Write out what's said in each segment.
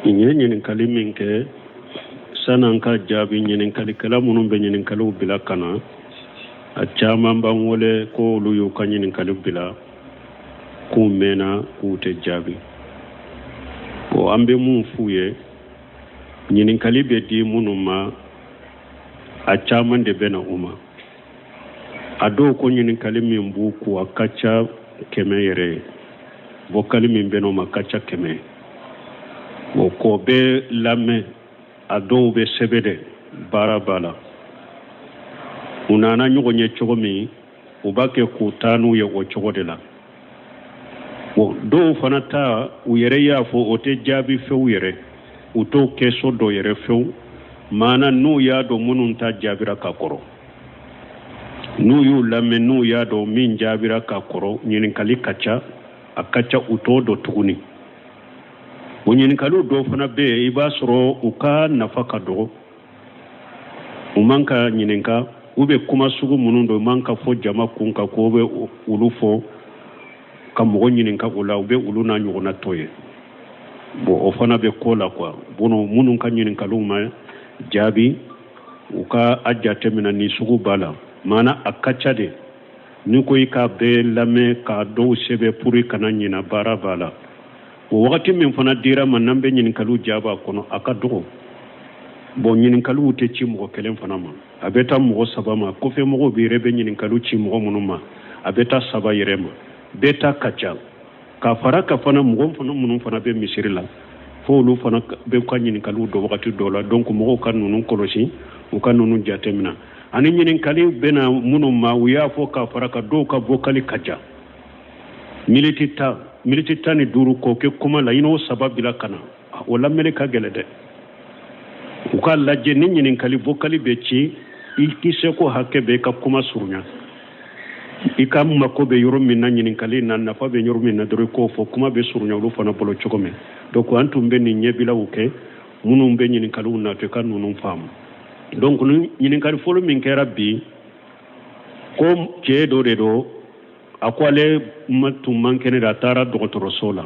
Nin ye ɲininkali min kɛ, san'an ka jaabi, ɲininkalikɛla minnu bɛ ɲininkaliw bila ka na, a caman b'an wele ko olu y'u ka ɲininkali bila k'u mɛnna k'u tɛ jaabi. Bon, an bɛ mun f'u ye? Ɲininkali bɛ di minnu ma, a caman de bɛ na u ma. A dɔw ko ɲininkali min b'u kun, a ka ca 100 yɛrɛ ye. Vocal min bɛ na u ma ka ca 100 ye. Bon, k'o bɛɛ lamɛn, a dɔw bɛ sɛbɛn dɛ, baara b'a la. U nana ɲɔgɔn ye cogo min, u b'a kɛ k'u taa n'u ye o cogo de la. Bon, dɔw fana ta, u yɛrɛ y'a fɔ, o tɛ jaabi fewu yɛrɛ, u t'o kɛ so dɔ yɛrɛ fewu. Maana n'u y'a dɔn minnu ta jaabira ka kɔrɔ, n'u y'u lamɛn, n'u y'a dɔn min jaabira ka kɔrɔ, ɲininkali ka ca, a ka ca, u t'o dɔn tuguni. O ɲininkaliw dɔw fana bɛ yen, i b'a sɔrɔ u ka nafa ka dɔgɔ, u man ka ɲininka, u bɛ kuma sugu minnu don, u man ka fɔ jama kun kan k'o bɛ olu fɔ ka mɔgɔ ɲininka o la, u bɛ olu n'a ɲɔgɔnna tɔ ye. Bon, o fana bɛ ko la quoi. Bon, minnu ka ɲininkaliw ma jaabi, u ka a jateminɛ ni sugu b'a la. Maana a ka ca de, n'i ko i k'a bɛɛ lamɛn k'a dɔw sɛbɛn pour i kana ɲina, baara b'a la. O wagati min fana dira ma n'an bɛ ɲininkaliw jaabi a kɔnɔ, a ka dɔgɔ. Bon, ɲininkaliw tɛ ci mɔgɔ kelen fana ma, a bɛ taa mɔgɔ saba ma. Kɔfɛ mɔgɔw bɛ yɛrɛ bɛ ɲininkaliw ci mɔgɔ minnu ma, a bɛ taa saba yɛrɛ ma. Bɛɛ ta ka ca. Ka fara ka fana mɔgɔ fana minnu fana bɛ misiri la, fo olu fana bɛ ka ɲininkaliw dɔn wagati dɔw la. Donc mɔgɔw ka ninnu kɔlɔsi, u ka ninnu jateminɛ. Ani ɲininkali bɛna minnu ma, u y'a fɔ ka fara ka dɔw ka vocal ka ca, miniti 10, miniti 15 k'o kɛ kuma la, i n'o saba bila ka na, o lamɛnni ka gɛlɛn dɛ. U k'a lajɛ, ni ɲininkali vocal bɛ ci, i k'i seko hakɛ bɛ i ka kuma surunya, i ka mako bɛ yɔrɔ min na ɲininkali na, nafa bɛ yɔrɔ min na dɔrɔn, i k'o fɔ, kuma bɛ surunya olu fana bolo cogo min. Donc an tun bɛ nin ɲɛbilaw kɛ minnu bɛ ɲininkaliw natɔ, i ka ninnu faamu. Donc ni ɲininkali fɔlɔ min kɛra bi, ko cɛ dɔ de don, a ko ale tun man kɛnɛ de, a taara dɔgɔtɔrɔso la,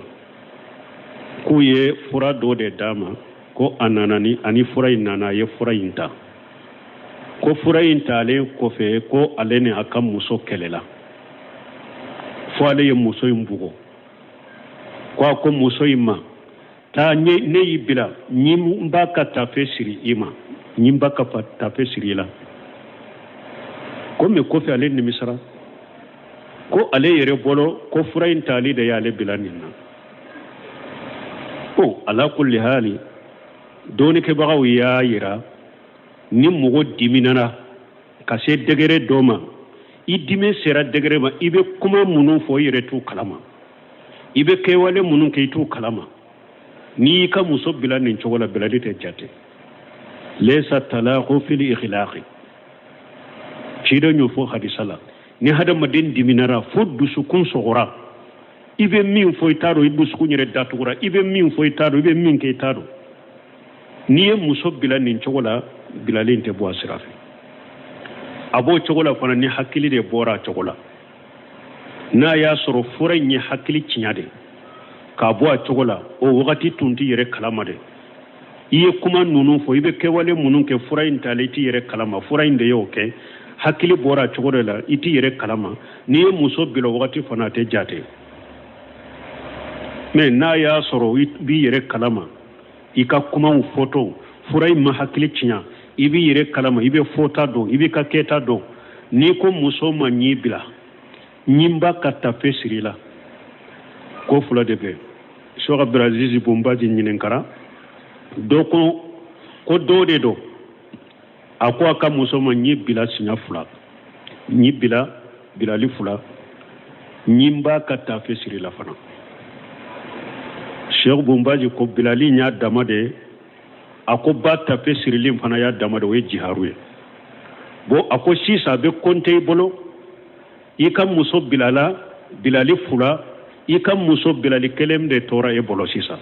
k'u ye fura dɔ de d'a ma, ko a nana ni ani fura in nana, a ye fura in ta, ko fura in talen kɔfɛ, ko ale ni a ka muso kɛlɛla fo ale ye muso in bugɔ. Ko a ko muso in ma, taa, ne y'i bila, ni n b'a ka tafe siri i ma, ni n b'a ka tafe siri i la. Komi kɔfɛ ale nimisara, ko ale yɛrɛ bolo ko fura in tali de y'ale bila nin na. Bon, ala kulli hali, dɔɔnikɛbagaw y'a yira, ni mɔgɔ diminana ka se degré dɔ ma, i dimi sera degré ma, i bɛ kuma minnu fɔ, i yɛrɛ t'u kalama, i bɛ kɛwale minnu kɛ, i t'u kalama. N'i y'i ka muso bila nin cogo la, bilali tɛ jate. Laysa talaqu fil ikhlaqi, ciden y'o fɔ hadisa la. Ni hadamaden diminara fo dusukun sɔgɔra, i bɛ min fɔ i t'a dɔn, i dusukun yɛrɛ datugura, i bɛ min fɔ i t'a dɔn, i bɛ min kɛ i t'a dɔn. N'i ye muso bila nin cogo la, bilali in tɛ bɔ a sira fɛ. A b'o cogo la fana, ni hakili de bɔra a cogo la, n'a y'a sɔrɔ fura in ye hakili tiɲɛ de k'a bɔ a cogo la, o wagati tun t'i yɛrɛ kalama de. I ye kuma ninnu fɔ, i bɛ kɛwale minnu kɛ, fura in talen, i t'i yɛrɛ kalama, fura in de y'o kɛ, hakili bɔra a cogo de la, i t'i yɛrɛ kalama. N'i ye muso bila o wagati fana, a tɛ jate. Mais n'a y'a sɔrɔ i b'i yɛrɛ kalama, i ka kumaw fɔtɔ, fura in ma hakili tiɲɛ, i b'i yɛrɛ kalama, i bɛ fɔta dɔn, i b'i ka kɛta dɔn, n'i ko muso ma ɲi bila, ɲinba ka tafe siri i la, ko fila de bɛ. Cheikh Abdulaziz Bun Bazi ɲininkara dɔ ko, ko dɔ de don, a ko a ka muso ma ɲi bila siɲɛ fila, ɲi bila bilali fila, ɲinba ka tafe siri la fana. Cheikh Bun Bazi ko bilali y'a dama de ye, a ko ba tafe sirili fana y'a dama de, o ye jiharu ye. Bon, a ko sisan a bɛ kɔnte i bolo, i ka muso bilala bilali fila, i ka muso bilali kelen de tora e bolo sisan.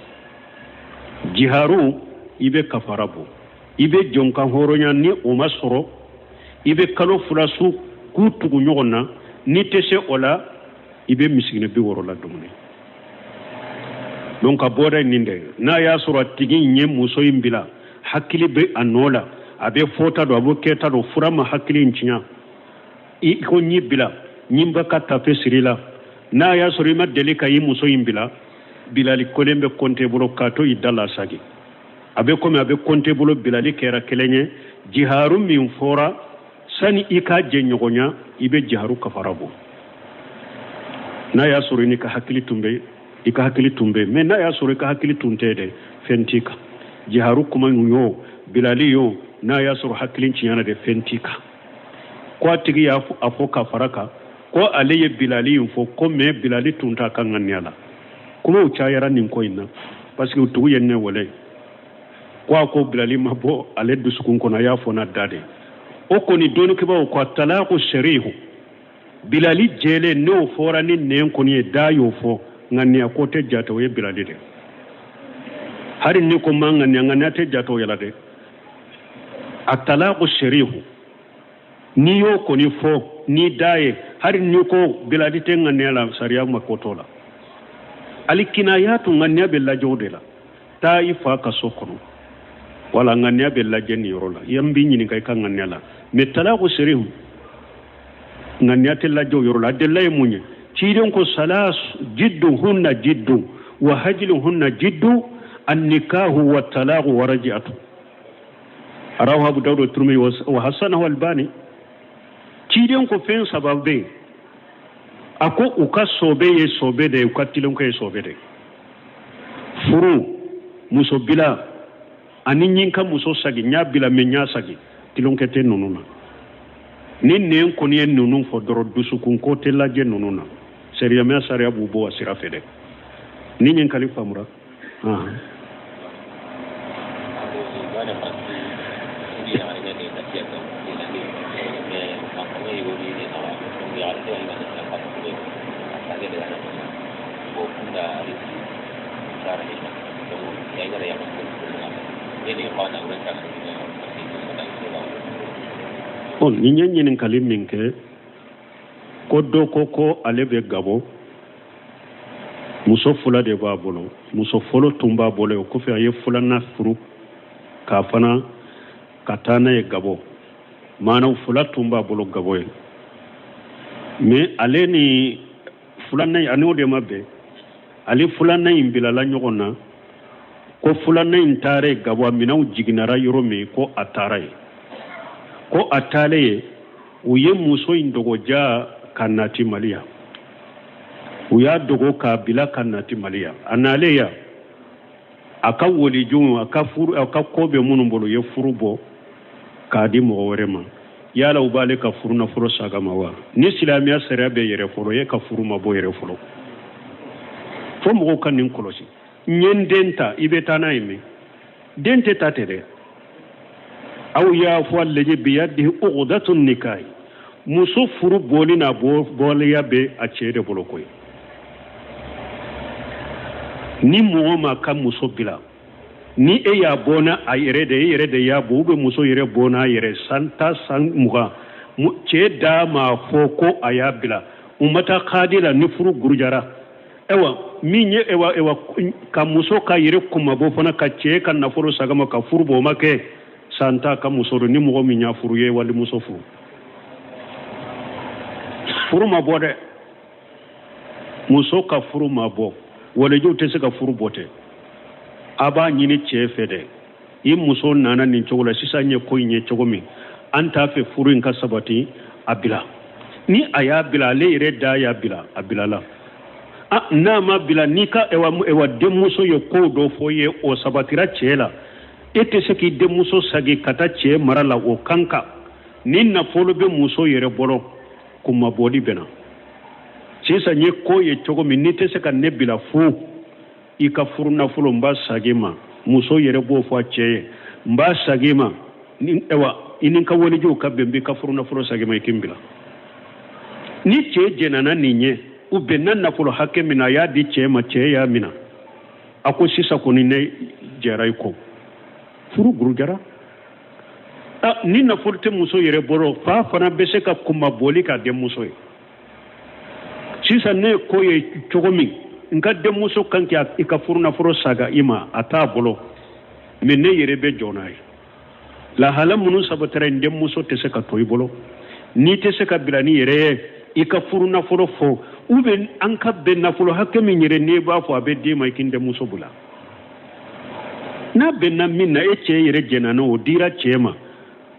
Jiharu, i bɛ kafara bɔ, i bɛ jɔn kan hɔrɔnya, ni o ma sɔrɔ, i bɛ kalo 2 su k'u tugu ɲɔgɔn na, n'i tɛ se o la, i bɛ misikini 60 la dumuni. Donc a bɔra nin de, n'a y'a sɔrɔ a tigi in ye muso in bila, hakili bɛ a nɔ la, a bɛ fɔta dɔn, a bɛ kɛta dɔn, fura ma hakili in tiɲɛ, i ko n y'i bila, n bɛ ka tafe siri la. N'a y'a sɔrɔ i ma deli ka i muso in bila, bilali kelen bɛ kɔnte bolo k'a to i da la sagi, a bɛ komi a bɛ kɔnte bolo, bilali kɛra kelen ye. Jiharu min fɔra sani i k'a jɛɲɔgɔnya, i bɛ jiharu kafara bɔ, n'a y'a sɔrɔ i n'i ka hakili tun bɛ, i ka hakili tun bɛ. Mais n'a y'a sɔrɔ i ka hakili tun tɛ dɛ, fɛn t'i kan. Jiharu kuma y'o bilali y'o, n'a y'a sɔrɔ hakili tiɲɛna de, fɛn t'i kan. Ko a tigi y'a a fɔ ka fara kan ko ale ye bilali in fɔ ko, mais bilali tun t'a ka ŋaniya la. Kumaw cayara nin ko in na, parce que tugu ye ne wele ko a ko bilali ma bɔ ale dusukun kɔnɔ, a y'a fɔ n'a da de. O kɔni dɔnnikɛbaaw ko talaku sarihu, bilali jɛlen, n'o fɔra ni nɛn kɔni ye, da y'o fɔ, ŋaniya ko tɛ jate, o ye bilali de. Hali ni ko ma ŋaniya, ŋaniya tɛ jate o yɛlɛ dɛ. A talaku sarihu, n'i y'o kɔni fɔ n'i da ye, hali n'i ko bilali tɛ ŋaniya la, sariya ma ko t'o la. Alikinaya tun ŋaniya bɛ lajɛ o de la. Taa i fa ka so kɔnɔ, wala ŋaniya bɛ lajɛ nin yɔrɔ la, yan b'i ɲininka i ka ŋaniya la. Mais talaku sarihu, ŋaniya tɛ lajɛ o yɔrɔ la. A delila ye mun ye? Ciden ko salas jiddu hunna jiddu wa hajlu hunna jiddu annikahu wa talaku wa raji'atu, rawahu Abu Dawud, Tirmidhi wa hasanahu Albani. Ciden ko fɛn saba bɛ yen, a ko u ka sɔbɛ ye sɔbɛ de ye, u ka tilenko ye sɔbɛ de ye: furu, muso bila, ani n ka muso sagi, n y'a bila mais n y'a sagi. Tilenkɛ tɛ ninnu na. Ni nɛn kɔni ye ninnu fɔ dɔrɔn, dusukun ko tɛ lajɛ ninnu na. Sariya sariya b'u bɔ a sira fɛ dɛ. Ni ɲininkali faamura. Nin ye ɲininkali min kɛ, ko dɔ ko ko ale bɛ Gabɔ, muso fila de b'a bolo. Muso fɔlɔ tun b'a bolo, o kɔfɛ a ye filanan furu k'a fana ka taa n'a ye Gabɔ. Maanaw fila tun b'a bolo Gabɔ ye, mais ale ni filanan ani o de ma bɛn. Ale filanan in bilala ɲɔgɔn na ko filanan in taara Gabɔ, a minɛnw jiginnara yɔrɔ min, ko a taara yen. Ko a taalen ye, u ye muso in dogoja ka nati Mali yan. U y'a dogo k'a bila ka nati Mali yan. A nalen yan, a ka walijinw, a ka furu, a ka ko bɛ minnu bolo, u ye furu bɔ k'a di mɔgɔ wɛrɛ ma. Yala u b'ale ka furu nafolo saga ma wa? Ni silamɛya sariya bɛ yɛrɛ fɔlɔ, e ka furu ma bɔ yɛrɛ fɔlɔ. Fo mɔgɔw ka nin kɔlɔsi. N ye n den ta, i bɛ taa n'a ye min? Den tɛ ta ten dɛ. Aw y'a fɔ a lajɛ, biyadihi uqdatun nikahi, muso furu bɔli n'a bɔliya bɛ a cɛ de bolo koyi. Ni mɔgɔ ma ka muso bila, ni e y'a bɔ n'a a yɛrɛ de, e yɛrɛ de y'a bɔ, ou bien muso yɛrɛ bɔ n'a yɛrɛ, san 10, san 20, cɛ da m'a fɔ ko a y'a bila, u ma taa kadi la, ni furu gurujara, ewa min ye ewa ewa ka muso ka yɛrɛ kunmabɔ fana ka cɛ ka nafolo sagama ka furu bɔ, o ma kɛ, san 10 ka muso don. Ni mɔgɔ min y'a furu ye, wali muso furu, furu ma bɔ dɛ. Muso ka furu ma bɔ, walijuw tɛ se ka furu bɔ tɛ. A b'a ɲini cɛ fɛ dɛ, i muso nana nin cogo la sisan, ye ko in ye cogo min, an t'a fɛ furu in ka sabati, a bila. Ni a y'a bila, ale yɛrɛ da y'a bila, a bilala. N'a ma bila, n'i ka ewa ewa denmuso ye ko dɔ fɔ ye, o sabatira cɛ la, e tɛ se k'i denmuso sagi ka taa cɛ mara la o kan kan. Ni nafolo bɛ muso yɛrɛ bolo, kunmabɔli bɛ na. Sisan ye ko ye cogo min, n'i tɛ se ka ne bila fu, i ka furu nafolo n b'a sagi ma. Muso yɛrɛ b'o fɔ a cɛ ye, n b'a sagi ma, ni ewa i ni n ka walijuw ka bɛn, n b'i ka furu nafolo sagi ma, i k'i bila. Ni cɛ jɛnana nin ye, u bɛnna nafolo hakɛ min na, a y'a di cɛ ma, cɛ y'a minɛ, a ko sisan kɔni ne jɛra i kɔ, furu gurujara. Ni nafolo tɛ muso yɛrɛ bolo, fa fana bɛ se ka kunmabɔli k'a denmuso ye. Sisan ne ye ko ye cogo min, N ka denmuso kan k'i ka furunafolo saga i ma, a t'a bolo, mais ne yɛrɛ bɛ jɔ n'a ye. Lahala minnu sabatira, n denmuso tɛ se ka to i bolo. N'i tɛ se ka bila n'i yɛrɛ ye, i ka furunafolo fɔ, ou bien an ka bɛn nafolo hakɛ min yɛrɛ n'e b'a fɔ, a bɛ d'e ma, i k'i n denmuso bila. N'a bɛnna min na, e cɛ yɛrɛ jɛnna n'o dira cɛ ma,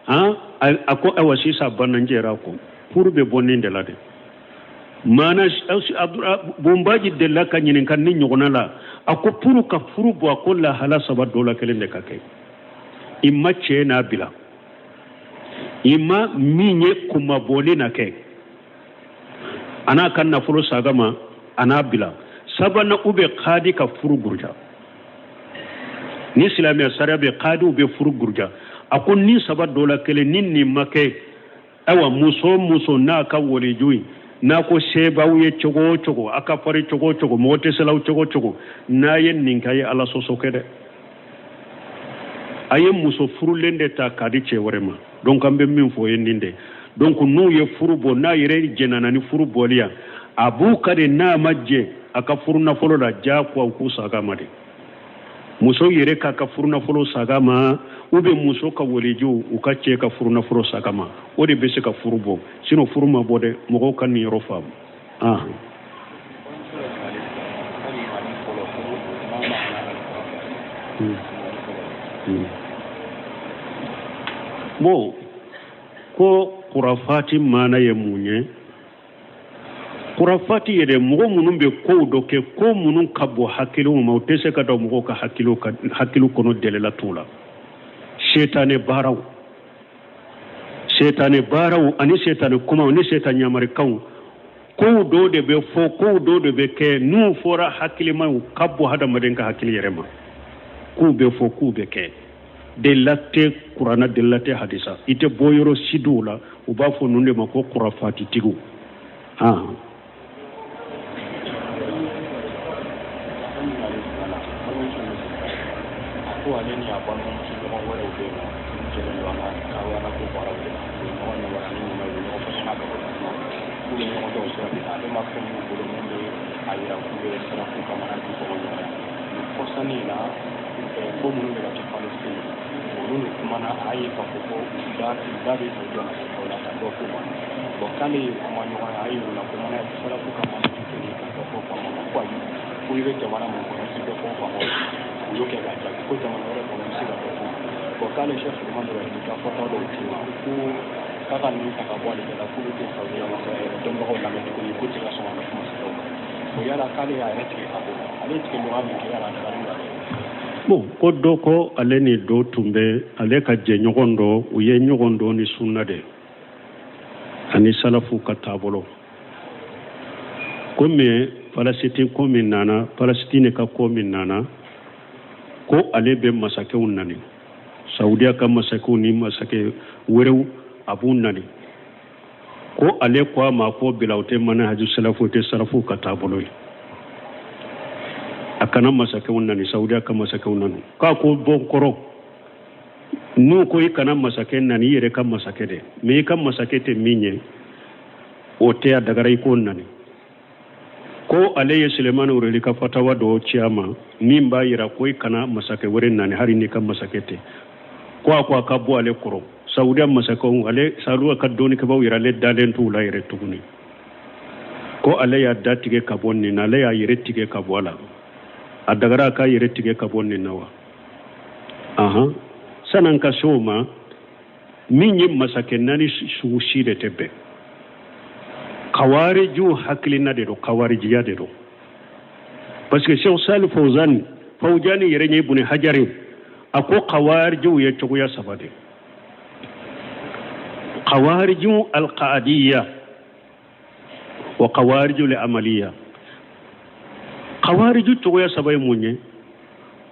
han, a ko ayiwa, sisan banna, n jɛra a kɔ. Furu bɛ bɔ nin de la dɛ. Maana bonbaji delila ka ɲininka ni ɲɔgɔnna la. A ko pour ka furu bɔ, a ko lahala saba dɔ la kelen de ka kɛ. I ma cɛ n'a bila, i ma min ye kunmabɔli na kɛ, a n'a ka nafolo saga ma, a n'a bila. Sabanan, u bɛ kadi ka furu guruja. Ni silamɛya sariya bɛ, kadiw bɛ furu guruja. A ko ni saba dɔ la kelen ni nin ma kɛ, ayiwa, muso o muso n'a ka waliju ye, n'a ko se b'aw ye cogo o cogo, a ka fari cogo o cogo, mɔgɔ tɛ se l'aw cogo o cogo, n'a ye nin kɛ, a ye Ala sɔsɔ kɛ dɛ. A ye muso furulen de ta k'a di cɛ wɛrɛ ma. Donc an bɛ min fɔ o ye nin de. Donc n'u ye furu bɔ, n'a yɛrɛ jɛnna ni furu bɔli yan, a b'u ka de. N'a ma jɛ a ka furu nafolo la, diyagoya u k'u saga ma de. Muso yɛrɛ k'a ka furunafolo saga ma, ou bien muso ka walijuw u ka cɛ ka furunafolo saga ma, o de bɛ se ka furu bɔ. Sinon furu ma bɔ dɛ. Mɔgɔw ka nin yɔrɔ faamu. Ah. Bon, ko kurafati maana ye mun ye? Kurafati yɛrɛ, mɔgɔ minnu bɛ kow dɔ kɛ, ko minnu ka bon hakiliw ma, u tɛ se ka don mɔgɔw ka hakiliw kɔnɔ, delila t'u la. Setanɛ baaraw, setanɛ baaraw ani setanɛ kumaw ni setan yamarikanw, kow dɔw de bɛ fɔ, kow dɔw de bɛ kɛ, n'u fɔra hakilimaw ka bɔ hadamaden ka hakili yɛrɛ ma, k'u bɛ fɔ, k'u bɛ kɛ. Delila tɛ kuranna, delila tɛ hadisa, i tɛ bɔ yɔrɔ si dɔw la. U b'a fɔ ninnu de ma ko kurafatitigiw. Han, ko ale ni a balimamuso ɲɔgɔn wɛrɛw bɛ yen nɔ, olu jɛlen don an ka ala ko baaraw de la. U ye ɲɔgɔn ɲɛwala ni ɲuman ye, u bɛ ɲɔgɔn fɔ ɲɛna ka bɔ ɲɔgɔn na, k'u bɛ ɲɔgɔn dɔn o sira de kan. Ale ma fɛn m'u bolo min bɛ a yira k'u bɛ salafu ka manhaju kɔnɔ ɲɔgɔn na. Nin kɔsani in na, ko minnu bɛ ka kɛ Palestine, olu ni kumana, a y'a ye k'a fɔ ko u da bɛ u jɔ nasiraw la ka dɔ f'u ma. Bon, k'ale ye kuma ɲɔgɔn ye, a yir'u la ko mana salafu ka manhaju tɛ nin ka dɔ fɔ faamaw ma, ko ayi, ko i bɛ jamana mun kɔnɔ, i tɛ dɔ fɔ faamaw ma. U y'o kɛ k'a jaabi ko jamana wɛrɛ kɔnɔ, i bɛ se ka dɔ f'u ma. Bon, k'ale Cheikh Sulemani Ibrahim ka fɔta dɔw ci ma ko k'a ka ninnu ta ka bɔ ale da la, k'olu tɛ Saudiya dɔnbagaw lamɛn tuguni, k'u tɛ ka sɔn ka kuma siraw kan. O yala k'ale y'a yɛrɛ tigɛ ka bɔ, ale tigɛ ɲɔgɔn min kɛ, yala a dagalen don ale? Bon, ko dɔ ko ale ni dɔ tun bɛ, ale ka jɛɲɔgɔn dɔ, u ye ɲɔgɔn dɔn ni sunna de ani salafu ka taabolo. Komi Palestine ko min nana, Palestine ka ko min nana, ko ale bɛ masakɛw nani, Saudiya ka masakɛw ni masakɛ wɛrɛw, a b'u nani. Ko ale ko a ma ko bila, o tɛ manhaju salafu, tɛ salafu ka taabolo ye, a kana masakɛw nani, Saudiya ka masakɛw nani. K'a ko bɔ kɔrɔ, n'u ko i kana masakɛ nani, i yɛrɛ ka masakɛ dɛ, mais i ka masakɛ tɛ min ye, o tɛ a dagara i k'o nani. Ko ale ye Sulemani Oreli ka fatawa dɔ ci a ma min b'a yira ko i kana masakɛ wɛrɛ nani, hali n'i ka masakɛ tɛ. Ko a ko a ka bɔ ale kɔrɔ, Saudiya masakɛw, ale Saudiya ka dɔnnikɛbaw yɛrɛ, ale dalen t'u la yɛrɛ tuguni. Ko ale y'a da tigɛ ka bɔ nin na, ale y'a yɛrɛ tigɛ ka bɔ a la. A dagara a k'a yɛrɛ tigɛ ka bɔ nin na wa? Ahan, san'an ka se o ma, min ye masakɛ nani sugu si de tɛ bɛn. Kawarijiw hakilina de don, kawarijiya de don, parce que Cheikh Salih Fawzan Fawjani yɛrɛ ɲɛ Ibn Hajari, a ko kawarijiw ye cogoya saba de: kawarijiw alqaadiyya wa kawariju le amaliya. Kawariju cogoya saba ye mun ye?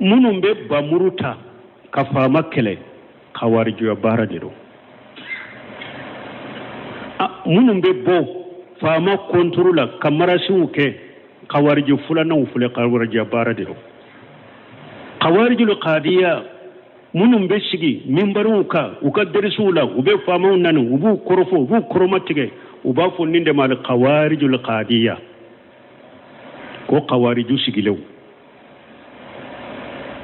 Minnu bɛ bamuru ta ka faama kɛlɛ, kawarijuya baara de don. Minnu bɛ bɔ faama kɔntoro la ka marasiw kɛ, kawariju filananw filɛ, kawarijuya baara de don. Kawariju kadiya, minnu bɛ sigi minbariw kan u ka derisiw la, u bɛ faamaw nani, u b'u kɔrɔfɔ, u b'u kɔrɔmatigɛ, u b'a fɔ nin de ma kawarijul kadiya. Ko kawariju sigilenw.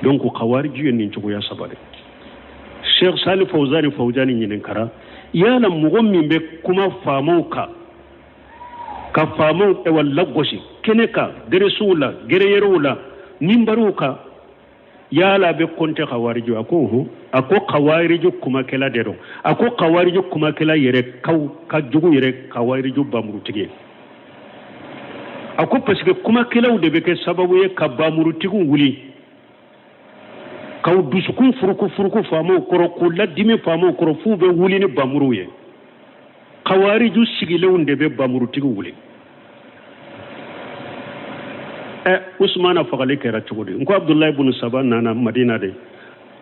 Donc kawariju ye nin cogoya saba de. Sheikh Salih Fawzani Fawzani ɲininkara yala mɔgɔ min bɛ kuma faamaw kan ka faamaw ewa lagosi kɛnɛ kan geresuw la gereyɛrɛw la minbariw kan yala a bɛ kɔnte kawariju? A ko hɔn, a ko kawariju kumakɛla de don. A ko kawariju kumakɛla yɛrɛ ka jugu yɛrɛ kawariju bamurutigi ye. A ko parce que kumakɛlaw de bɛ kɛ sababu ye ka bamurutigiw wuli k'u dusukun furuku furuku faamaw kɔrɔ, k'u ladimi faamaw kɔrɔ f'u bɛ wuli ni bamuruw ye. Kawariju sigilenw de bɛ bamurutigiw wuli. Usumana fagali kɛra cogo di? N ko Abudulayi bunu Saba nana Madina de,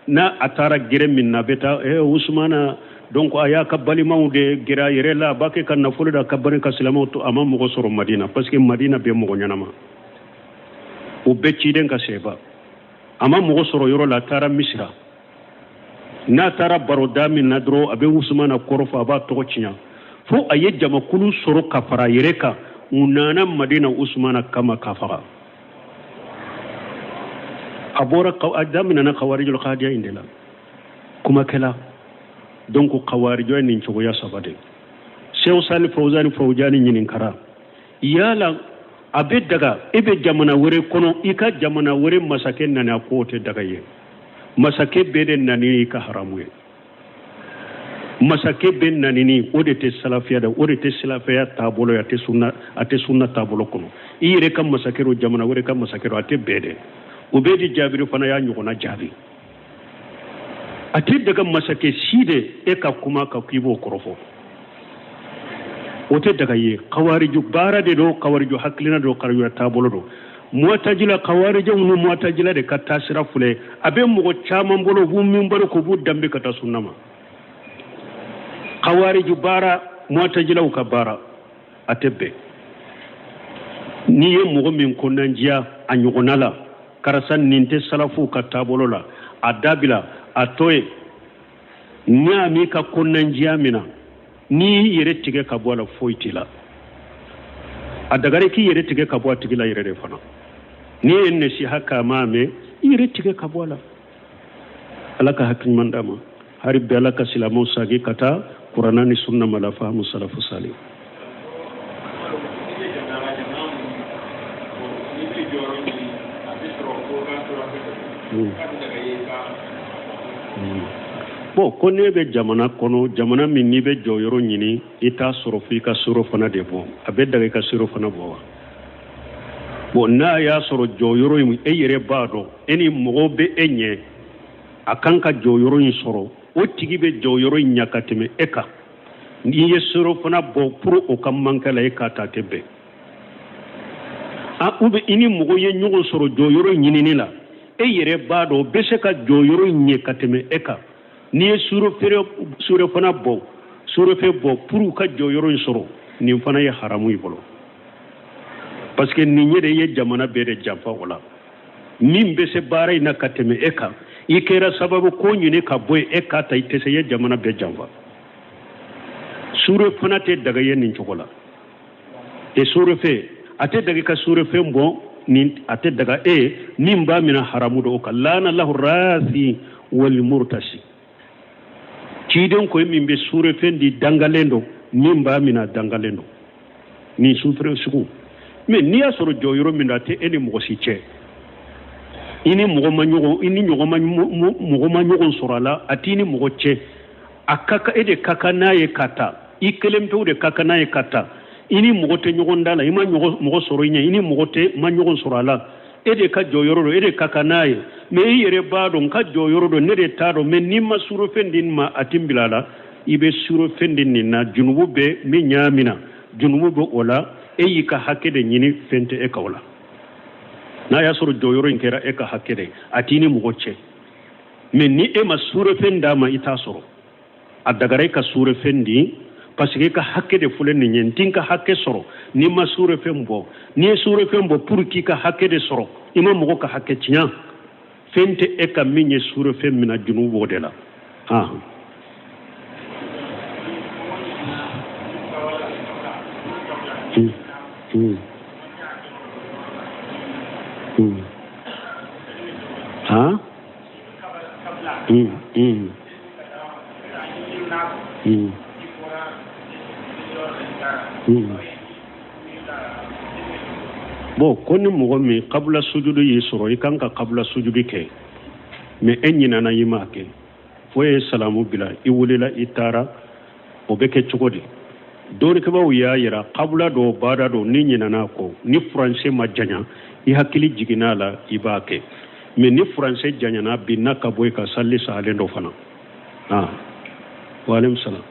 n'a a taara gɛrɛ min na a bɛ taa Usumana, donc a y'a ka balimaw de gɛrɛ a yɛrɛ la, a b'a kɛ ka nafolo da ka bani ka silamɛw to. A ma mɔgɔ sɔrɔ Madina parce que Madina bɛ mɔgɔ ɲɛnama, o bɛɛ ciden ka sɛba. A ma mɔgɔ sɔrɔ yɔrɔ la, a taara Misira. N'a taara baroda min na dɔrɔn a bɛ Usumana kɔrɔfɔ, a b'a tɔgɔ tiɲɛ, fo a ye jamakulu sɔrɔ ka fara a yɛrɛ kan. U nana Madina Usumana kama k'a faga. A bɔra a daminɛna kawarijul kadiya in de la kumakɛla. Donc kawarijɔ ye nin cogoya saba de. Sehu Sali Fawzani Fawzani ɲininkara yala a bɛ daga e bɛ jamana wɛrɛ kɔnɔ, i ka jamana wɛrɛ masakɛ nana? A k'o tɛ daga ye. Masakɛ bɛɛ de nani i ka haramu ye. Masakɛ bɛɛ nanini o de tɛ salafiya dɛ, o de tɛ salafiya taabolo ye, a tɛ sunna, a tɛ sunna taabolo kɔnɔ. I yɛrɛ ka masakɛ don, jamana wɛrɛ ka masakɛ don, a tɛ bɛɛ dɛ. O bɛɛ di jaabiri fana y'a ɲɔgɔnna jaabi. A tɛ daga masakɛ si de e ka kuma kan k'i b'o kɔrɔfɔ, o tɛ daga ye. Kawariju baara de don, kawariju hakilina don, kawariju taabolo don. Muwatajila kawarijaw ni muwatajila de ka taasira filɛ. A bɛ mɔgɔ caman bolo, u b'u minbari ko b'u danbe ka taa sunna ma. Kawariju baara, muwatajilaw ka baara, a tɛ bɛn. N'i ye mɔgɔ min kɔnɔnandiya a ɲɔgɔnna la, karisa nin tɛ salafuw ka taabolo la, a dabila, a to yen. Ni a m'i ka kɔnɔnandiya min na, n'i y'i yɛrɛ tigɛ ka bɔ a la, foyi t'i la. A dagara k'i yɛrɛ tigɛ ka bɔ a tigi la yɛrɛ de fana. N'i ye nasiha k'a ma mɛn, i yɛrɛ tigɛ ka bɔ a la. Ala ka hakili ɲuman d'a ma. Hari bi Ala ka silamɛw sagi ka taa Kurana ni sunna ma la fahamu salafu salih. Bon, ko n'e bɛ jamana kɔnɔ, jamana min n'i bɛ jɔyɔrɔ ɲini, i t'a sɔrɔ f'i ka soro fana de bɔ. A bɛ daga i ka soro fana bɔ wa? Bon, n'a y'a sɔrɔ jɔyɔrɔ in e yɛrɛ b'a dɔn, e ni mɔgɔw bɛ e ɲɛ, a kan ka jɔyɔrɔ in sɔrɔ, o tigi bɛ jɔyɔrɔ in ɲɛ ka tɛmɛ e kan, n'i ye soro fana bɔ pour o ka mankɛ la, e k'a ta, a tɛ bɛn. A ou bien i ni mɔgɔ ye ɲɔgɔn sɔrɔ jɔyɔrɔ ɲinini la, e yɛrɛ b'a dɔn o bɛ se ka jɔyɔrɔ ɲɛ ka tɛmɛ e kan, n'i ye sure fana bɔ, surefɛn bɔ pour ka jɔyɔrɔ in sɔrɔ, nin fana ye haramu i bolo. Parce que nin yɛrɛ ye jamana bɛɛ de janfa o la. Min bɛ se baara in na ka tɛmɛ e kan, i kɛra sababu ko ɲini ka bɔ yen, e k'a ta, i tɛ se, i ye jamana bɛɛ janfa. Sure fana tɛ daga ye nin cogo la. E surefɛn a tɛ daga i ka surefɛn bɔ, nin a tɛ daga e min b'a minɛ haramu don o kan. Laana lahu rasi wal murtasi. Ciden ko min bɛ surefɛn di dangalen don, min b'a minɛ dangalen don. Nin sufɛn sugu. Mais n'i y'a sɔrɔ jɔyɔrɔ min na, a tɛ e ni mɔgɔ si cɛ, i ni mɔgɔ ma ɲɔgɔn, i ni ɲɔgɔn ma, mɔgɔ ma ɲɔgɔn sɔrɔ a la, a t'i ni mɔgɔ cɛ, a ka kan e de ka kan n'a ye ka taa, i kelen pewu de ka kan n'a ye ka taa, i ni mɔgɔ tɛ ɲɔgɔn da la, i ma mɔgɔ sɔrɔ i ɲɛ, i ni mɔgɔ tɛ ma ɲɔgɔn sɔrɔ a la, e de ka jɔyɔrɔ don, e de ka kan n'a ye. Mais i yɛrɛ b'a dɔn n ka jɔyɔrɔ don, ne de t'a dɔn, mais n'i ma surofɛn di nin ma, a tɛ n bila a la. I bɛ surofɛn di nin na, junubu bɛ min ɲa min na, junubu bɛ o la, e y'i ka hakɛ de ɲini, fɛn tɛ e ka o la. N'a y'a sɔrɔ jɔyɔrɔ in kɛra e ka hakɛ de ye, a t'i ni mɔgɔ cɛ. Mais ni e ma surofɛn d'a ma, i t'a sɔrɔ. A dagara i ka surofɛn di parce que i ka hakɛ de filɛ nin ye, n t'i ka hakɛ sɔrɔ n'i ma surofɛn bɔ. N'i ye surofɛn bɔ pour k'i ka hakɛ de sɔrɔ, i ma mɔgɔ ka hakɛ tiɲɛ, fɛn tɛ e ka min ye surofɛn min na, junubu b'o de la. Han? Bon, ko ni mɔgɔ min kabula sujudu y'i sɔrɔ, i kan ka kabula sujudu kɛ, mais e ɲinana, i m'a kɛ fo e ye salamu bila, i wulila, i taara, o bɛ kɛ cogo di? Dɔnnikɛbaaw y'a yira kabula dɔ baada dɔ, n'i ɲinana a kɔ, ni furancɛ ma janya, i hakili jiginna a la, i b'a kɛ. Mais ni furancɛ janyana, binna ka bɔ i ka sali salen dɔ fana. Ah, wa aleykum salam.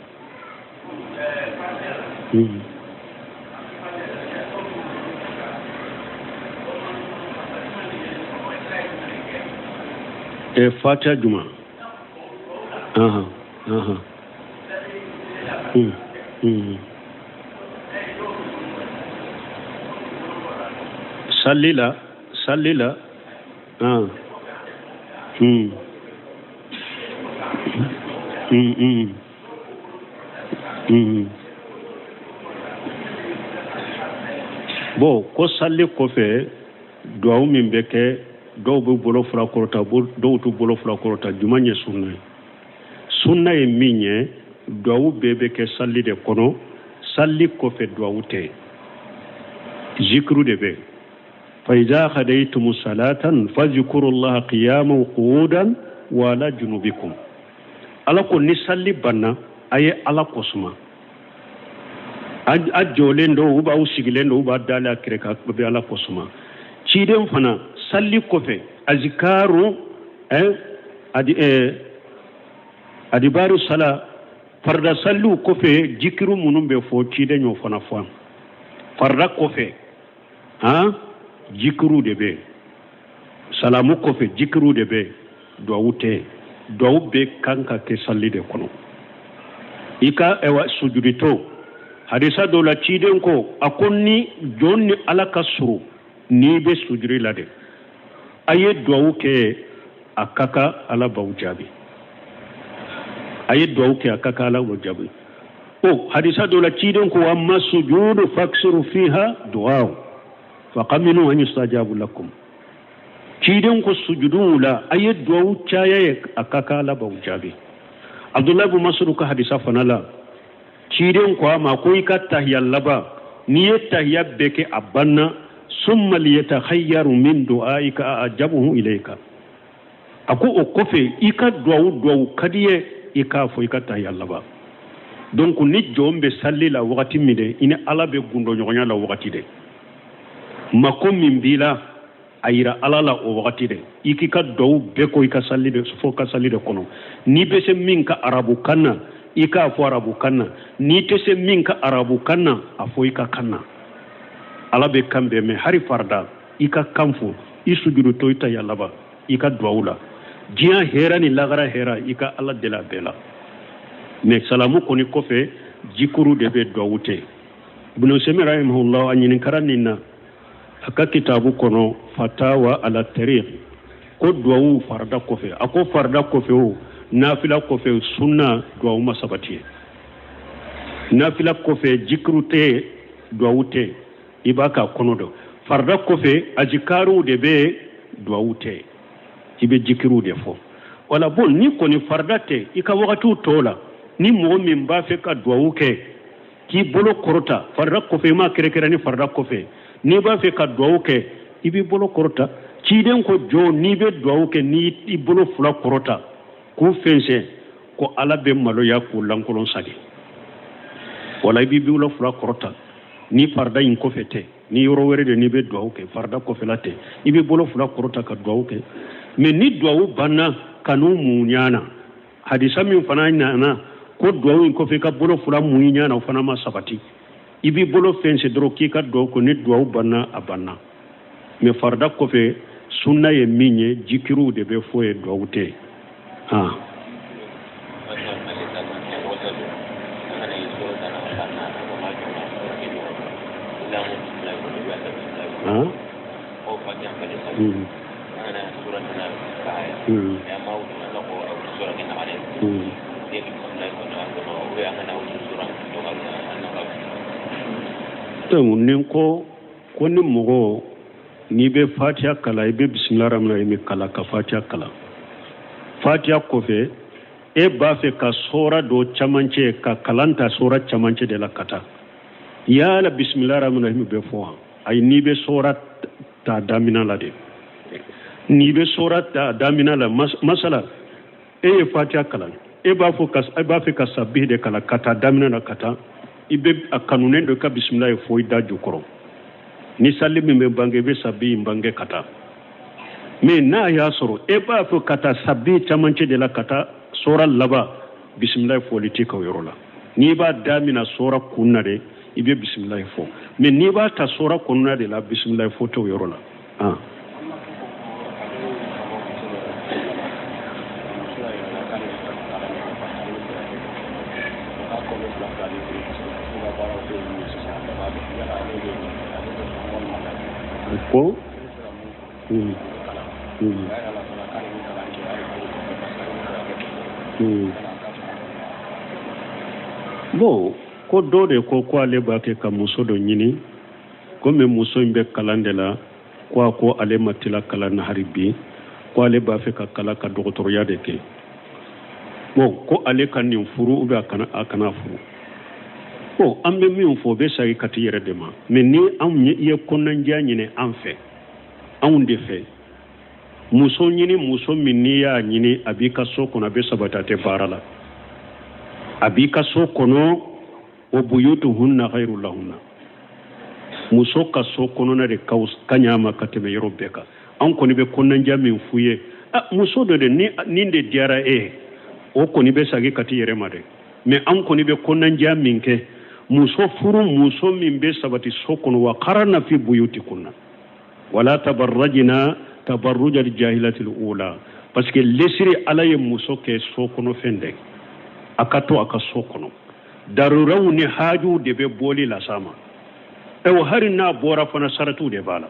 Fatiha juma. Ahan, ahan. Sali la, sali la. Ah. Bon, ko sali kɔfɛ duwawu min bɛ kɛ, dɔw bɛ bolo fila kɔrɔta, dɔw t'u bolo fila kɔrɔta, jumɛn ye sunna ye? Sunna ye min ye, duwawu bɛɛ bɛ kɛ sali de kɔnɔ. Sali kɔfɛ duwawu tɛ, zikiru de bɛ. Fa iza qadaytumu salatan fazkurullaha qiyaman wa qu'udan wa ala junubikum. Ala ko ni sali banna, a ye Ala kosuma. A jɔlen don, u b'aw sigilen don, u b'a dalen a kɛrɛ kan, a bɛ Ala kosuma. Ciden fana sali kɔfɛ azikaru adi adibaru sala, farida saliw kɔfɛ jikiru minnu bɛ fɔ, ciden y'o fana fɔ. Farida kɔfɛ han jikiru de bɛ, salamu kɔfɛ jikiru de bɛ, duwawu tɛ. Duwawu bɛɛ kan ka kɛ sali de kɔnɔ. I ka ɛwa sujuditɔ, hadisa dɔ la ciden ko, a ko ni jɔn ni Ala ka surun, n'i bɛ sujudi la de, a ye duwawu kɛ, a ka kan Ala b'aw jaabi. A ye duwawu kɛ, a ka kan Ala b'aw jaabi. O hadisa dɔ la ciden ko, amma sujudu faksiru fiha du'a faqaminu an yustajabu lakum. Ciden ko sujudu la, a ye duwawu caya ye, a ka kan Ala b'aw jaabi. Abdullahi bin Mas'ud ka hadisa fana la, ciden ko a ma ko i ka tahiya laban, n'i ye tahiya bɛɛ kɛ a banna, summa liyatakhayyaru min du'aika ajabuhu ilayka. A ko o kɔfɛ i ka duwawu ka di ye, i k'a fɔ i ka tahiya laban. Donc ni jɔn bɛ sali la wagati min de, i ni Ala bɛ gundɔɲɔgɔnya la wagati de, mako min b'i la, a yira Ala la o wagati de, i k'i ka duwawu bɛɛ ko i ka sali de fo ka sali de kɔnɔ. N'i bɛ se min ka arabukan na, i k'a fɔ arabukan na. N'i tɛ se min ka arabukan na, a fɔ i ka kan na. Ala bɛ kan bɛɛ mɛn, hari farida i ka kan fɔ, i sujudutɔ, i tahiya laban, i ka duwawu la, diɲɛ hɛrɛ ni lagara hɛrɛ, i ka Ala deli a bɛɛ la. Mais salamu kɔni kɔfɛ jikuru de bɛ, duwawu tɛ. Ibn Usaymin rahimahullah, a ɲininkara nin na a ka kitabu kɔnɔ fatawa ala tariq, ko duwawu farida kɔfɛ. A ko farida kɔfɛ o, nafila kɔfɛ, sunna duwawu ma sabati ye. Nafila kɔfɛ jikiru tɛ, duwawu tɛ, i b'a k'a kɔnɔ dɔn. Farida kɔfɛ azikariw de bɛ, duwawu tɛ, i bɛ jikiruw de fɔ. Wala bon, ni kɔni farida tɛ, i ka wagatiw tɔw la, ni mɔgɔ min b'a fɛ ka duwawu kɛ, k'i bolo kɔrɔta farida kɔfɛ, i m'a kɛrɛkɛrɛ ni farida kɔfɛ, n'i b'a fɛ ka duwawu kɛ, i b'i bolo kɔrɔta. Ciden ko jɔn, n'i bɛ duwawu kɛ, n'i i bolo fila kɔrɔta k'u fɛnsɛn, ko Ala bɛ maloya k'u lankolon sagi. Wala i b'i bolo fila kɔrɔta, ni farida in kɔfɛ tɛ, ni yɔrɔ wɛrɛ de n'i bɛ duwawu kɛ, farida kɔfɛla tɛ, i b'i bolo fila kɔrɔta ka duwawu kɛ. Mais ni duwawu banna, ka n'u mun ɲana. Hadisa min fana nana ko duwawu in kɔfɛ i ka bolo fila mun ɲana, o fana ma sabati. I b'i bolo fɛnsɛn dɔrɔn k'i ka duwawu kɛ, ni duwawu banna, a banna. Mais farida kɔfɛ sunna ye min ye, jikiruw de bɛ fɔ ye, duwawu tɛ. Ah. Ah. Donc ni ko ko ni mɔgɔ N'i bɛ fatiya kalan, i bɛ bisimila rahman rahim kalan ka fatiya kalan. Fatiya kɔfɛ, e b'a fɛ ka sɔra dɔ camancɛ ka kalan ta sɔra camancɛ de la ka taa. Yala bisimila rahman rahim bɛ fɔ wa? Ayi, n'i bɛ sɔra ta damina la de, n'i bɛ sɔra ta damina la, masala e ye fatiya kalan, e b'a fɔ ka e b'a fɛ ka sabihi de kalan ka taa damina na ka taa, i bɛ a kanunen don i ka bisimila ye fɔ i da jukɔrɔ. Ni sali min bɛ bange, i bɛ sabihi in bange ka taa. Mais n'a y'a sɔrɔ e b'a fɛ ka taa sabihi camancɛ de la ka taa sɔra laban, bisimila fɔli t'i kan o yɔrɔ la. N'i b'a damina sɔra kun na de, i bɛ bisimila fɔ. Mais n'i b'a ta sɔra kɔnɔna de la, bisimila fɔ t'o yɔrɔ la. Ah. Ko Bon, ko dɔ de ko ko ale b'a kɛ ka muso dɔ ɲini, komi muso in bɛ kalan de la, ko a ko ale ma tila kalan na hari bi, ko ale b'a fɛ ka kalan ka dɔgɔtɔrɔya de kɛ. Bon, ko ale ka nin furu ou bien a kana furu. Bon, an bɛ min fɔ, o bɛ segin ka t'i yɛrɛ de ma. Mais ni anw i ye kɔnɔnajɛya ɲini an fɛ, anw de fɛ, muso ɲini, muso min n'i y'a ɲini, a b'i ka so kɔnɔ, a bɛ sabati, a tɛ baara la, a b'i ka so kɔnɔ. Wa buyutuhunna khairu lahunna, muso ka so kɔnɔna de ka ɲi a ma ka tɛmɛ yɔrɔ bɛɛ kan. An kɔni bɛ kɔnɔnajɛya min f'u ye, muso dɔ de ni nin de diyara e ye, o kɔni bɛ segin ka t'i yɛrɛ ma dɛ. Mais an kɔni bɛ kɔnɔnajɛya min kɛ, muso furu, muso min bɛ sabati so kɔnɔ. Wa qarna fi buyutikunna wala tabarrajna tabarrujal jahilatil ula, parce que lesiri ala ye muso kɛ so kɔnɔ fɛn de, a ka to a ka so kɔnɔ. Daruraw ni haajuw de bɛ bɔli las'a ma. Ayiwa, hali n'a bɔra fana, saratiw de b'a la.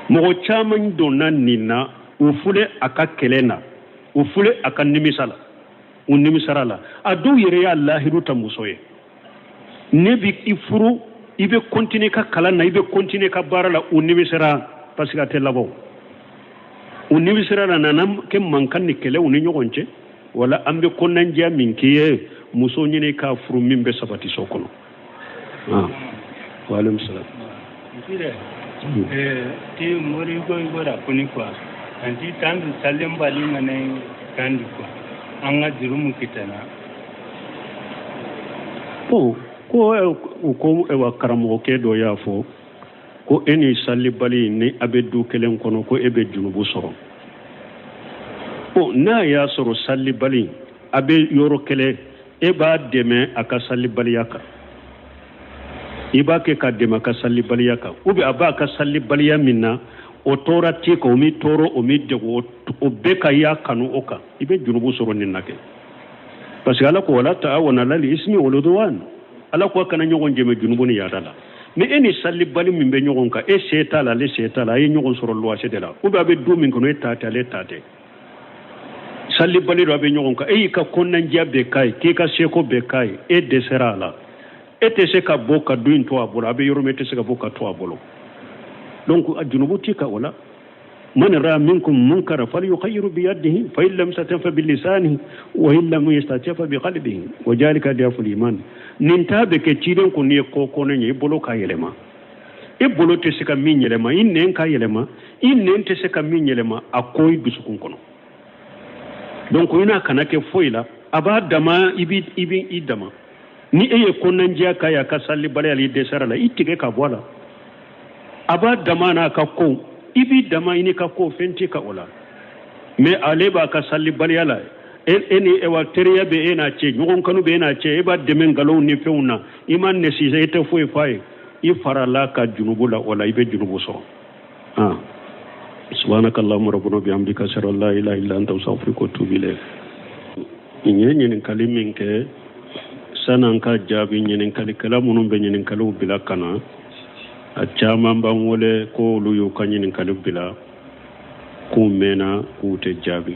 Mɔgɔ caman donna nin na, u fule a ka kɛlɛ na, u fule a ka nimisa la, u nimisara la. A dɔw yɛrɛ y'a lahidu ta muso ye: ne bɛ i furu, i bɛ continuer ka kalan na, i bɛ continuer ka baara la. U nimisara parce que a tɛ laban. U nimisara la, nana kɛ mankan ni kɛlɛw ni ɲɔgɔn cɛ. Wala an bɛ kɔnɔnajɛya min k'i ye, muso ɲini k'a furu min bɛ sabati so kɔnɔ. Wa aleykum salam. Ti mori ko igora kuni quoi anti tandu salembali ngane kandi quoi an ka jurumu kitana. Bon, ko u ko wa karamɔgɔkɛ dɔ y'a fɔ ko e ni salibali ni a bɛ du kelen kɔnɔ, ko e bɛ junubu sɔrɔ. Bon, n'a y'a sɔrɔ salibali a bɛ yɔrɔ kelen, e b'a dɛmɛ a ka salibaliya kan, i b'a kɛ ka dɛmɛ a ka salibaliya kan, ou bien a b'a ka salibaliya min na, o tɔɔrɔ t'i kan, o m'i tɔɔrɔ, o m'i degun, o bɛɛ ka y'a kanu o kan, i bɛ junubu sɔrɔ nin na kɛ. Parce que ala ko wala ta'awana alal ismi wal udwan, ala ko a kana ɲɔgɔn dɛmɛ junubu ni yaada la. Mais e ni salibali min bɛ ɲɔgɔn kan, e se t'a la, ale se t'a la, a ye ɲɔgɔn sɔrɔ luwase de la, ou bien a bɛ du min kɔnɔ, e ta tɛ, ale ta tɛ, salibali dɔ a bɛ ɲɔgɔn kan, e y'i ka kɔnɔnajɛya bɛɛ k'a ye, k'i ka seko bɛɛ k'a ye, e dɛsɛra a la, e tɛ se ka bɔ ka du in to a bolo, a bɛ yɔrɔ min, e tɛ se ka bɔ ka to a bolo. Donc a junubu t'i kan o la. Man ra'a minkum munkara falyughayyiru biyadihi, fa in lam yastati' fa bilisanihi, wa in lam yastati' fa biqalbihi, wa dhalika ad'aful iman. Nin ta bɛ kɛ ciden ko n'i ye ko kɔnɔ ye, i bolo k'a yɛlɛma, i bolo tɛ se ka min yɛlɛma, i nɛn k'a yɛlɛma, i nɛn tɛ se ka min yɛlɛma, a ko i dusukun kɔnɔ. Donc i n'a kana kɛ foyi la, a b'a dama, i b'i i b'i i dama. Ni e ye kɔnɔnajɛya k'a ye, a ka salibaliya la, i dɛsɛra la, i tigɛ ka bɔ a la, a b'a dama n'a ka ko, i b'i dama i n'i ka ko, fɛn t'i kan o la. Mais ale b'a ka salibaliya la, e ni ewa teriya bɛ e n'a cɛ, ɲɔgɔn kanu bɛ e n'a cɛ, e b'a dɛmɛ nkalonw ni fɛnw na, i ma nɛsisa, i tɛ foyi f'a ye, i farala ka junubu la o la, i bɛ junubu sɔrɔ. Ah, subhanaka allahumma rabbana bihamdika, ashhadu an la ilaha illa anta, astaghfiruka wa atubu ilayk. Nin ye ɲininkali min kɛ, san'an ka jaabi, ɲininkalikɛla minnu bɛ ɲininkaliw bila ka na, a caman b'an wele ko olu y'u ka ɲininkali bila k'u mɛnna k'u tɛ jaabi.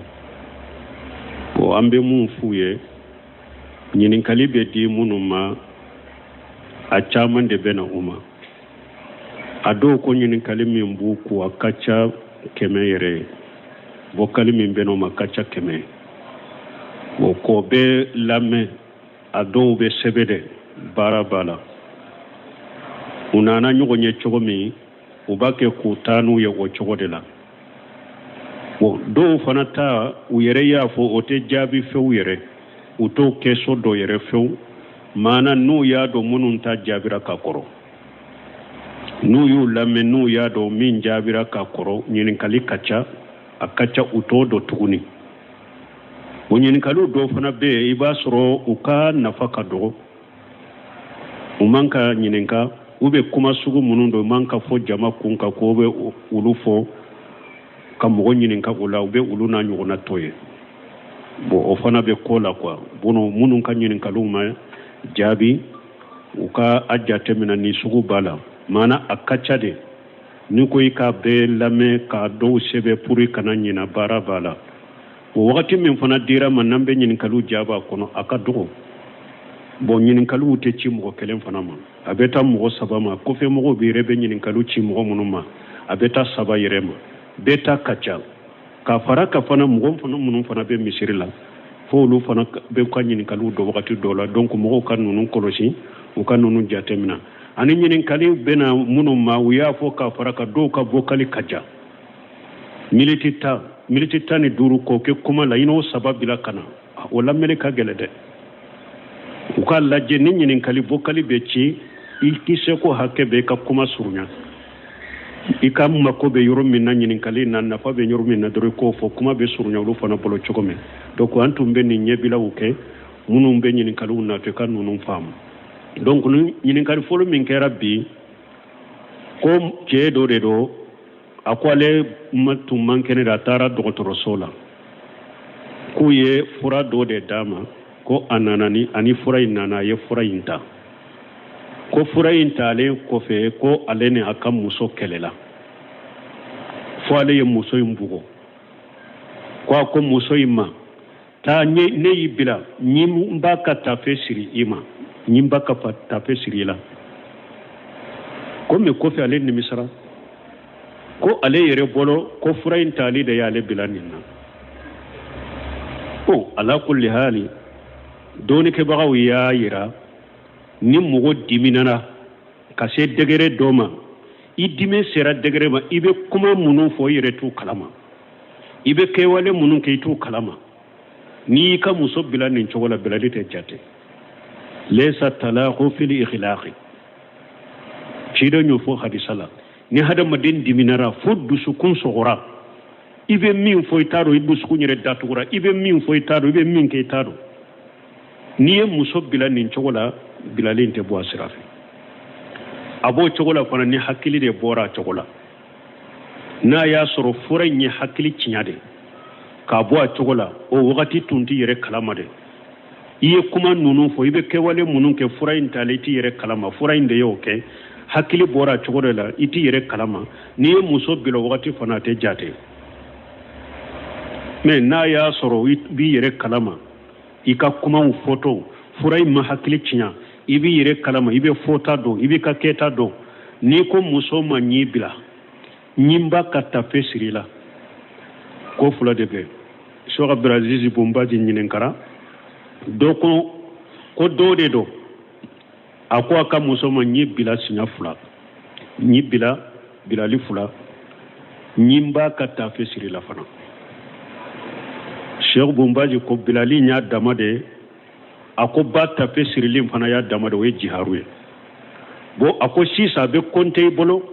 Bon, an bɛ mun f'u ye, ɲininkali bɛ di minnu ma, a caman de bɛ na u ma. A dɔw ko ɲininkali min b'u kun, a ka ca 100 yɛrɛ ye. Vocal min bɛ n'o ma ka ca 100 ye. O k'o bɛɛ lamɛn, a dɔw bɛ sɛbɛn dɛ, baara b'a la. U nana ɲɔgɔn ye cogo min, u b'a kɛ k'u taa n'u ye o cogo de la. Bon, dɔw fana ta, u yɛrɛ y'a fɔ, o tɛ jaabi fewu yɛrɛ, u t'o kɛso dɔ yɛrɛ fewu. Maana n'u y'a dɔn minnu ta jaabira ka kɔrɔ, n'u y'u lamɛn, n'u y'a dɔn min jaabira ka kɔrɔ, ɲininkali ka ca, a ka ca, u t'o dɔn tuguni. O ɲininkaliw dɔw fana bɛ yen, i b'a sɔrɔ u ka nafa ka dɔgɔ, u man ka ɲininka, u bɛ kuma sugu minnu don, u man ka fɔ jama kun kan k'o bɛ olu fɔ ka mɔgɔ ɲininka o la, u bɛ olu n'a ɲɔgɔnna to ye. Bon, o fana bɛ ko la quoi. Bon, minnu ka ɲininkaliw ma jaabi, u ka a jateminɛ ni sugu b'a la. Maana a ka ca de, n'i ko i k'a bɛɛ lamɛn k'a dɔw sɛbɛn pour i kana ɲina, baara b'a la. O wagati min fana dira ma n'an bɛ ɲininkaliw jaabi a kɔnɔ, a ka dɔgɔ. Bon, ɲininkaliw tɛ ci mɔgɔ kelen fana ma, a bɛ taa mɔgɔ saba ma. Kɔfɛ mɔgɔw bɛ yɛrɛ bɛ ɲininkaliw ci mɔgɔ minnu ma, a bɛ taa saba yɛrɛ ma, bɛɛ ta ka ca. Ka fara ka fana mɔgɔ fana minnu fana bɛ misiri la, fo olu fana bɛ ka ɲininkaliw dɔn wagati dɔw la. Donc mɔgɔw ka ninnu kɔlɔsi, u ka ninnu jateminɛ. Ani ɲininkali bɛna minnu ma, u y'a fɔ ka fara ka dɔw ka vocal ka jan, miniti 10, miniti 15 k'o kɛ kuma la, i n'o saba bila ka na, o lamɛnni ka gɛlɛn dɛ. U k'a lajɛ ni ɲininkali vocal bɛ ci, i k'i seko hakɛ bɛ i ka kuma surunya, i ka mako bɛ yɔrɔ min na ɲininkali na, nafa bɛ yɔrɔ min na dɔrɔn, i k'o fɔ, kuma bɛ surunya olu fana bolo cogo min. Donc an tun bɛ nin ɲɛbilaw kɛ minnu bɛ ɲininkaliw natɔ, i ka ninnu faamu. Donc ni ɲininkali fɔlɔ min kɛra bi, ko cɛ dɔ de don, a ko ale tun man kɛnɛ de, a taara dɔgɔtɔrɔso la, k'u ye fura dɔ de d'a ma, ko a nana ni ani fura in nana, a ye fura in ta, ko fura in talen kɔfɛ, ko ale ni a ka muso kɛlɛla fo ale ye muso in bugɔ. Ko a ko muso in ma, taa, ne y'i bila, ni n b'a ka tafe siri i ma, ni n b'a ka tafe siri i la. Komi kɔfɛ ale nimisara, ko ale yɛrɛ bolo ko fura in tali de y'ale bila nin na. Bon, ala kulli hali, dɔɔnikɛbagaw y'a yira ni mɔgɔ diminana ka se degré dɔ ma, i dimi sera degré ma, i bɛ kuma minnu fɔ, i yɛrɛ t'u kalama, i bɛ kɛwale minnu kɛ, i t'u kalama. N'i y'i ka muso bila nin cogo la, bilali tɛ jate. Laysa talaqu fil ikhlaqi, ciden y'o fɔ hadisa la. Ni hadamaden diminara fo dusukun sɔgɔra, i bɛ min fɔ i t'a dɔn, i dusukun yɛrɛ datugura, i bɛ min fɔ i t'a dɔn, i bɛ min kɛ i t'a dɔn. N'i ye muso bila nin cogo la, bilali in tɛ bɔ a sira fɛ. A b'o cogo la fana ni hakili de bɔra a cogo la, n'a y'a sɔrɔ fura in ye hakili tiɲɛ de k'a bɔ a cogo la, o wagati tun t'i yɛrɛ kalama de. I ye kuma ninnu fɔ, i bɛ kɛwale minnu kɛ, fura in talen i t'i yɛrɛ kalama, fura in de y'o kɛ, hakili bɔra a cogo de la, i t'i yɛrɛ kalama. N'i ye muso bila o wagati fana, a tɛ jate. Mais n'a y'a sɔrɔ i b'i yɛrɛ kalama, i ka kumaw fɔtɔ, fura in ma hakili tiɲɛ, i b'i yɛrɛ kalama, i bɛ fɔta dɔn, i b'i ka kɛta dɔn, n'i ko muso ma ɲi bila, ɲinba ka tafe siri i la, ko fila de bɛ. Cheikh Abdulaziz Bun Bazi ɲininkara dɔ ko dɔ de don, a ko a ka muso ma ɲi bila siɲɛ fila, ɲi bila bilali fila, ɲinba ka tafe siri la fana. Cheikh Bun Bazi ko bilali y'a dama de, a ko ba tafe sirili fana y'a dama de, o ye jiharu ye. Bon, a ko sisan a bɛ kɔnte i bolo,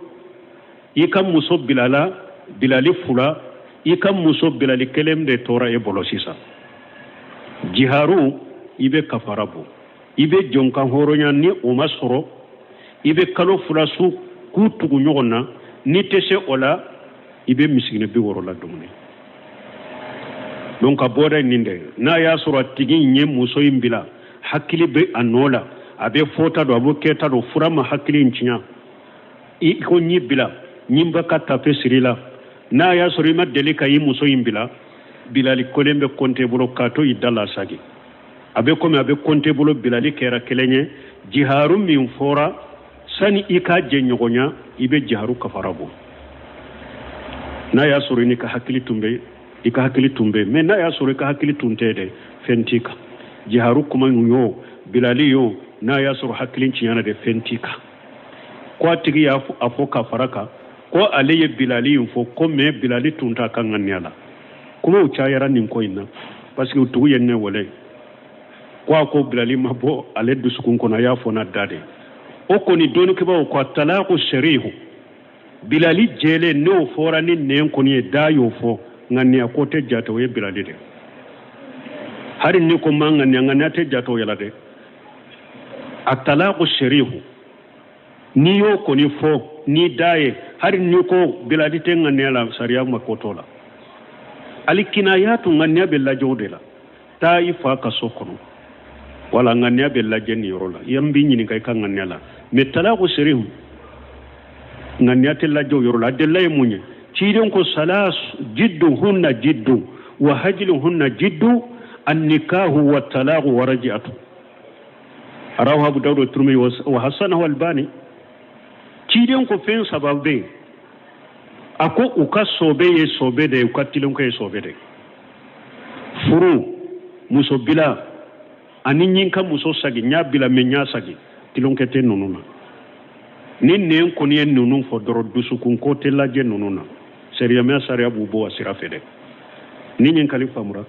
i ka muso bilala bilali fila, i ka muso bilali kelen de tora e bolo sisan. Jiharu, i bɛ kafara bɔ, i bɛ jɔn kan hɔrɔnya, ni o ma sɔrɔ i bɛ kalo 2 su k'u tugu ɲɔgɔn na, n'i tɛ se o la i bɛ misikini 60 la dumuni. Donc a bɔra nin de, n'a y'a sɔrɔ a tigi in ye muso in bila, hakili bɛ a nɔ la, a bɛ fɔta dɔn, a bɛ kɛta dɔn, fura ma hakili in tiɲɛ, i ko ɲi bila, ɲinba ka tafe siri la, n'a y'a sɔrɔ i ma deli ka i muso in bila, bilali kelen bɛ kɔnte bolo k'a to i da la sagi, a bɛ komi a bɛ kɔnte bolo, bilali kɛra kelen ye. Jiharu min fɔra sani i k'a jɛ ɲɔgɔnya, I bɛ jiharu kafara bɔ n'a y'a sɔrɔ i n'i ka hakili tun bɛ, i ka hakili tun bɛ. Mais n'a y'a sɔrɔ i ka hakili tun tɛ dɛ, fɛn t'i kan. Jiharu kuma y'o bilali yo, n'a y'a sɔrɔ hakili tiɲɛna de, fɛn t'i kan. Ko a tigi y'a a fɔ ka fara kan ko ale ye bilali in fɔ ko, mais bilali tun t'a ka ŋaniya la. Kumaw cayara nin ko in na, parce que tugu ye ne wele ko a ko bilali ma bɔ ale dusukun kɔnɔ, a y'a fɔ n'a da de. O kɔni, dɔnnikɛbaaw ko talaku serihu, bilali jɛlen, n'o fɔra ni nɛn kɔni ye, da y'o fɔ, ŋaniya ko tɛ jate, o ye bilali de. Hali ni ko ma ŋaniya, ŋaniya tɛ jate o yɛlɛ dɛ. A talaku serihu, n'i y'o kɔni fɔ ni da ye, hali ni ko bilali tɛ ŋaniya la, sariya ma ko t'o la. Alikinayatu, ŋaniya bɛ lajɛ o de la. Taa i fa ka so kɔnɔ, wala ŋaniya bɛ lajɛ nin yɔrɔ la. Yan b'i ɲininka i ka ŋaniya la, mais talaku serihu, ŋaniya tɛ lajɛ o yɔrɔ la. A delila ye mun ye? Ciden ko salas jiddu hunna jiddu wa hajlu hunna jiddu, annikahu wa talaku wa raji'atu. Rawahu Abu Dawud wa Tirmidhi wa hasanahu Albani. Ciden ko fɛn saba bɛ yen, a ko u ka sɔbɛ ye sɔbɛ de ye, u ka tilenko ye sɔbɛ de ye: furu, muso bila, ani n ka muso sagi. N y'a bila, mais n y'a sagi. Tilenkɛ tɛ ninnu na. Ni nɛn kɔni ye ninnu fɔ dɔrɔn, dusukun ko tɛ lajɛ ninnu na. Sariyamɛ sariya b'u bɔ a sira fɛ dɛ. Ni ɲininkali faamura.